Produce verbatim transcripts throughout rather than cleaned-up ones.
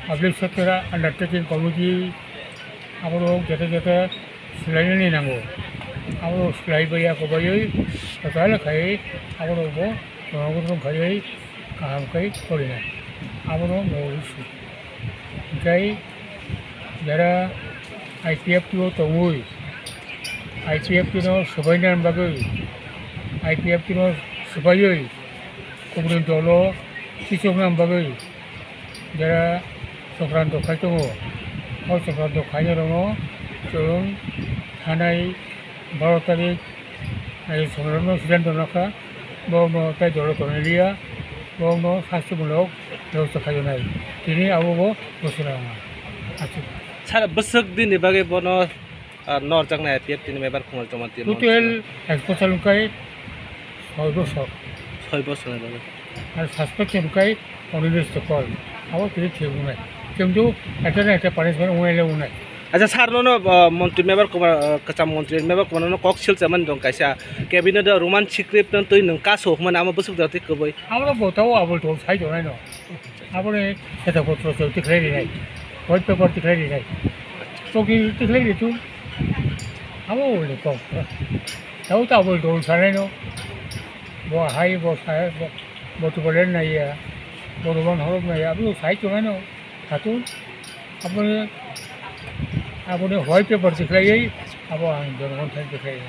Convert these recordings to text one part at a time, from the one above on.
Public sector undertaking committee aborok jete jete swlainani nango. Aborok swlaibai ya kwbaiwi kwtal khai aborokbo tongnago tong khaiwi kaham khai tolinai. Abono mo issue. Hinkhe jara I P F T o tongwi, I P F T no swbaina bagwi, I P F T no swbaiwi kubuni dolo kisokna bagwi jara sokranto khai tongo. O sokranto khainairokno chwng thanai baro tarik, ai, sokranto siddhanto nakha, borokno tei dolo tongnai liya, borokno sastimulok bebosta khaijaknai. Tini abobo bosonai wngkha. Achuk. Sir, bwswk dinni bagwi bono, ah, norjaknai I P F T ni member Kumar Jamatia? Total exposure wngkha soi bosor. Soi bosor ni bagwi. Ar suspension wngkha Oninis Tokol. Abo tini thik wngnai. Kintu ekta na ekta punishment wngnai le wngnai. Acha sir, nono, ah, montri member Kumar, ah, kwcham montri member Kumar nono kok silchamani dong kaisa cabinet o Roman script no twi nwng kaso hwnmani amo bwswk da twi kwbwi. Abo bo tao abo tong sai tongnai no. Aboni seta potro se tikhlai rinai, white paper tikhlai rinai, chokri tikhlai ritu. Abo uli kok. Tao ta abo dol sanai no. Bo hai bo sa bo, bo tu bolen nai ya. Bo roman horok nai ya. Abo sai tongnai no. Hatu. Aboni, aboni white paper tikhlaiwi abo ang jonogon thai tikhlaiwi.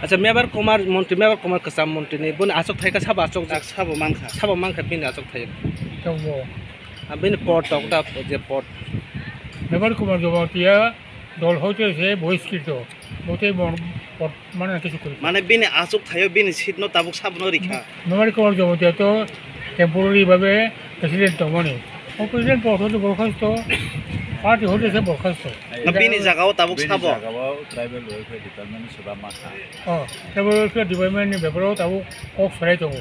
Acha, Mebar Kumar, montri Mebar Kumar kwcham montri ni boni achuk thaika sabo achuk jak? Sabo mankha. Sabo mankha bini achuk thai. Tongbo. Ah, bini pot tok da je pot. Mebar Kumar Jamatia dol hoite se bohiskirto. Bote mon pot Mane kisu kuri. Mane bini achuk thaio bini seat no tabuk sabono rikha. Mebar Kumar Jamatia to temporary bhabe president tongmani. O president po hote borkhasto, party hote se borkhasto. Na bini jagao tabuk sabo. Bini jagao tribal welfare department ni soba makha. Oh, tribal welfare department ni beparo tabuk kok sarai tongo.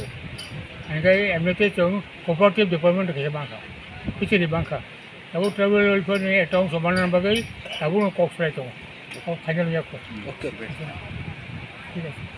Hinkhe M L A te chwng cooperative department khe bangkha. Kichiri bangkha. Tabuk tribal welfare ni ekta ongso manna bagwi tabuk no kok sarai tongo. Kok final yakho. Okay. Thik ase.